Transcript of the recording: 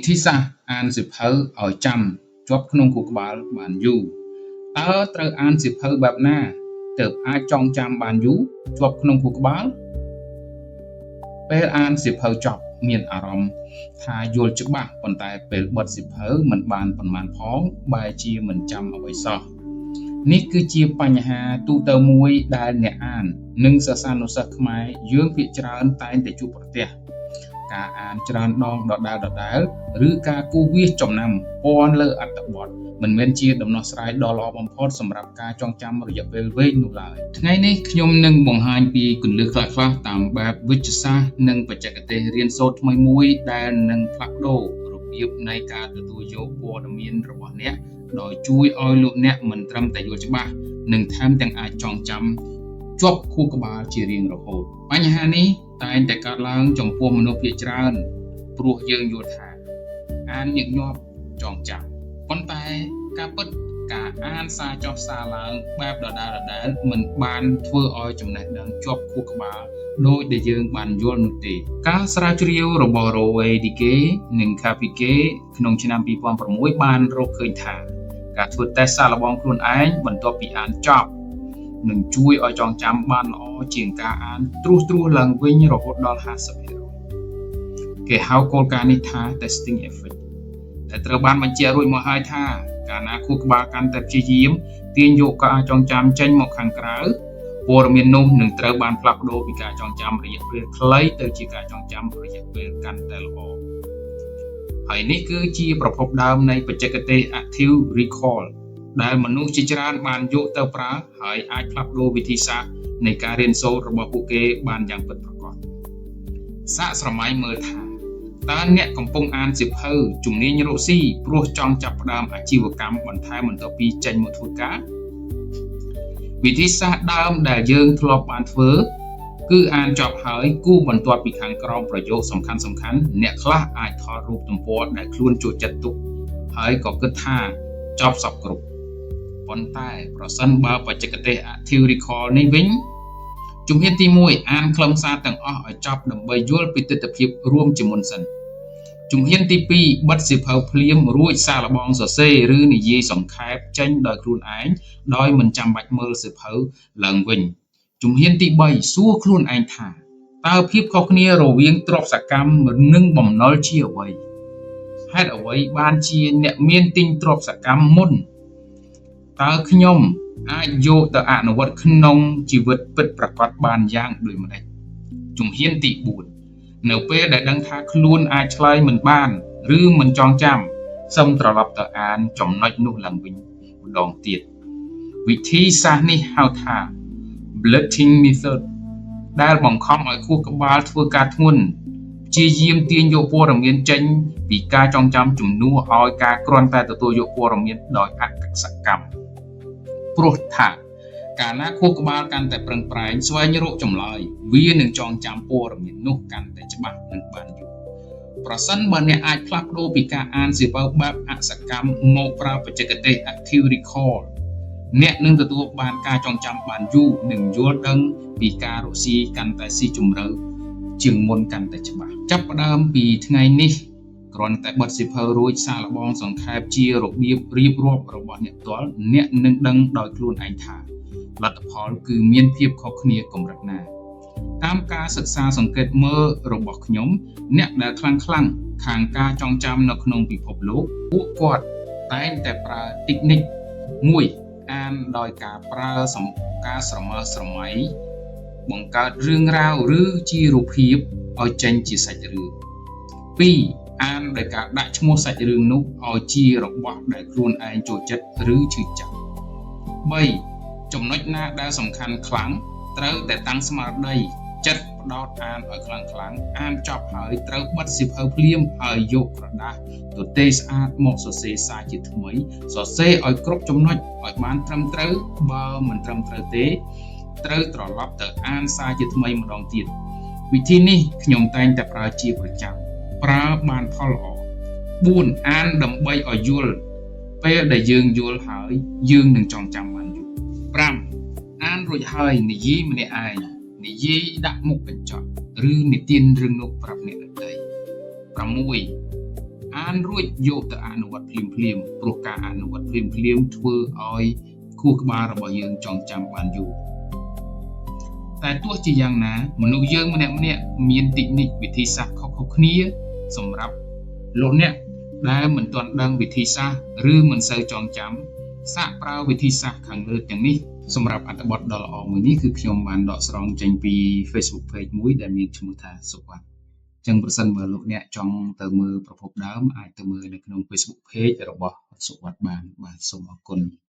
ធីសាស្ត្រអានសៀវភៅឲ្យចាំជាប់ក្នុងខួរក្បាលបានយូរតើត្រូវអានសៀវភៅបែបណាទើបអាចចងចាំបានយូរជាប់ក្នុងខួរក្បាលពេលអានសៀវភៅចប់មានអារម្មណ៍ថាយល់ច្បាស់ប៉ុន្តែពេលបិទសៀវភៅមិនបានប៉ុន្មានផងបែរជាមិនចាំអ្វីសោះនេះគឺជាបញ្ហាទូទៅមួយដែលអ្នកអាននិងសិស្សានុសិស្សខ្មែរយើងភាគច្រើនតែងតែជួបប្រទះការអានច្រើនដងដដែលៗឬការគូសវាសចំណាំពណ៌លើអត្ថបទមិនមែនជាដំណោះស្រាយដ៏ល្អបំផុតសម្រាប់ការចងចាំរយៈពេលវែងនោះឡើយថ្ងៃនេះខ្ញុំនឹងបង្ហាញពីគន្លឹះខ្លះៗតាមបែបវិទ្យាសាស្ត្រនិងបច្ចេកទេសរៀនសូត្រថ្មីមួយដែលនឹងផ្លាស់ប្ដូររបៀបនៃការទទួលយកព័ត៌មានរបស់អ្នកដោយជួយឲ្យលោកអ្នកមិនត្រឹមតែយល់ច្បាស់និងថែមទាំងអាចចងចាំជាប់ខួរក្បាលជារៀងរហូតបញ្ហានេះតែងតែកើតឡើងចំពោះមនុស្សភាគច្រើនព្រោះយើងយល់ថាអានញឹកញាប់ចងចាំប៉ុន្តែការពិតការអានសារចុះសារឡើងបែបដដែលៗមិនបានធ្វើឲ្យចំណេះដឹងជាប់ខួរក្បាលដោយដែលយើងបានយល់នោះទេការស្រាវជ្រាវរបស់ Rowe DK និង Karpicke ក្នុងឆ្នាំ2006បានរកឃើញថាការធ្វើតេស្តសាកល្បងខ្លួនឯងបន្ទាប់ពីអានចប់នឹងជួយឲ្យចងចាំបានល្អជាងការអានត្រួសៗឡើងវិញរហូតដល់50%គេហៅគោលការណ៍នេះថា testing effect តែត្រូវបានបញ្ជាក់រួចមកហើយថាកាលណាខួរក្បាលកាន់តែព្យាយាមទាញយកការចងចាំចេញមកខាងក្រៅព័ត៌មាននោះនឹងត្រូវបានផ្លាស់ប្ដូរពីការចងចាំរយៈពេលខ្លីទៅជាការចងចាំរយៈពេលកាន់តែល្អហើយនេះគឺជាប្រភពដើមនៃបច្ចេកទេស active recall ដែលមនុស្សជាច្រើនបានយកទៅប្រើហើយអាចផ្លាស់ប្ដូរវិធីសាស្ត្រនៃការរៀនសូត្ររបស់ពួកគេបានយ៉ាងពិតប្រាកដសាកស្រមៃមើលថាតើអ្នកកំពុងអានសៀវភៅជំនាញរកស៊ីព្រោះចង់ចាប់ផ្ដើមអាជីវកម្មបន្ថែមបន្ទាប់ពីចេញមកធ្វើការវិធីសាស្ត្រដើមដែលយើងធ្លាប់បានធ្វើគឺអានចប់ហើយគូសបន្ទាត់ពីខាងក្រោមប្រយោគសំខាន់សំខាន់អ្នកខ្លះអាចថតរូបទំព័រដែលខ្លួនចូលចិត្តទុកហើយក៏គិតថាចប់សព្វគ្រប់ប៉ុន្តែប្រសិនបើបច្ចេកទេស Active Recall នេះវិញជំហានទី1អានខ្លឹមសារទាំងអស់ឲ្យចប់ដើម្បីយល់ពីទិដ្ឋភាពរួមជាមុនសិនជំហានទី2បិទសៀវភៅភ្លាមរួចសាកល្បងសរសេរឬនិយាយសង្ខេបចេញដោយខ្លួនឯងដោយមិនចាំបាច់មើលសៀវភៅឡើងវិញជំហានទី3សួរខ្លួនឯងថាតើភាពខុសគ្នារវាងទ្រព្យសកម្មនិងបំណុលជាអ្វីហេតុអ្វីបានជាអ្នកមានទិញទ្រព្យសកម្មមុនតើខ្ញុំអាចយកទៅអនុវត្តក្នុងជីវិតពិតប្រាកដបានយ៉ាងដូចម្តេចជំហានទី4នៅពេលដែលដឹងថាខ្លួនអាចឆ្លើយមិនបានឬមិនចងចាំសូមត្រឡប់ទៅអានចំណុចនោះឡើងវិញម្ដងទៀតវិធីសាស្ត្រនេះហៅថា blurting method ដែលបង្ខំឲ្យខួរក្បាលធ្វើការធ្ងន់ព្យាយាមទាញយកព័ត៌មានចេញពីការចងចាំជំនួសឲ្យការគ្រាន់តែទទួលយកព័ត៌មានដោយអសកម្មព្រោះថាកាលណាខួរក្បាលកាន់តែប្រឹងប្រែងស្វែងរកចម្លើយវានឹងចងចាំព័ត៌មាននោះកាន់តែច្បាស់និងបានយូរប្រសិនបើអ្នកអាចផ្លាស់ប្ដូរពីការអានសៀវភៅបែបអសកម្មមកប្រើបច្ចេកទេស Active Recall អ្នកនឹងទទួលបានការចងចាំបានយូរនិងយល់ដឹងពីការរកស៊ីកាន់តែស៊ីជម្រៅជាងមុនកាន់តែច្បាស់ចាប់ផ្ដើមពីថ្ងៃនេះគ្រាន់តែបិទសៀវភៅរួចសាកល្បងសង្ខេបជារបៀបរៀបរាប់របស់អ្នកផ្ទាល់អ្នកនឹងដឹងដោយខ្លួនឯងថាលទ្ធផលគឺមានភាពខុសគ្នាកម្រិតណាតាមការសិក្សាសង្កេតមើលរបស់ខ្ញុំអ្នកដែលខ្លាំងខ្លាំងខាងការចងចាំនៅក្នុងពិភពលោកពួកគាត់តែងតែប្រើ technique មួយអានដោយការប្រើការស្រមើស្រមៃបង្កើតរឿងរ៉ាវឬជារូបភាពឲ្យចេញជាសាច់រឿង2អានដោយការដាក់ឈ្មោះសាច់រឿងនោះឲ្យជារបស់ដែលខ្លួនឯងចូលចិត្តឬឈឺចាប់3ចំណុចណាដែលសំខាន់ខ្លាំងត្រូវតែតាំងស្មារតីចិត្តផ្ដោតអានឲ្យខ្លាំងខ្លាំងអានចប់ហើយត្រូវបិទសៀវភៅភ្លាមហើយយកក្រដាសទទេស្អាតមកសរសេរសារជាថ្មីសរសេរឲ្យគ្រប់ចំណុចឲ្យបានត្រឹមត្រូវបើមិនត្រឹមត្រូវទេត្រូវត្រឡប់ទៅអានសារជាថ្មីម្ដងទៀតវិធីនេះខ្ញុំតែងតែប្រើជាប្រចាំប្រើបានផលល្អ4អានដើម្បីឲ្យយល់ពេលដែលយើងយល់ហើយយើងនឹងចងចាំបានយូរ5អានរួចហើយនិយាយម្នាក់ឯងនិយាយដាក់មុខកញ្ចក់ឬនិទានរឿងនោះប្រាប់អ្នកដទៃ6 អានរួចយកទៅអនុវត្តភ្លាមៗព្រោះការអនុវត្តភ្លាមៗធ្វើឲ្យខួរក្បាលរបស់យើងចងចាំបានយូរតែទោះជាយ៉ាងណាមនុស្សយើងម្នាក់ៗមានតិចនិចវិធីសាស្ត្រខុសៗគ្នាសម្រាប់លោកអ្នកដែលមិនទាន់ដឹងវិធីសាស្ត្រឬមិនសូវចងចាំសាកប្រើវិធីសាស្ត្រខាងលើទាំងនេះសម្រាប់អត្ថបទដ៏ល្អមួយនេះគឺខ្ញុំបានដកស្រង់ចេញពី Facebook Page មួយដែលមានឈ្មោះថាសុវត្ថិចឹងប្រសិនបើលោកអ្នកចង់ទៅមើលប្រភពដើមអាចទៅមើលនៅក្នុង Facebook Page របស់សុវត្ថិបានបាទសូមអរគុណ។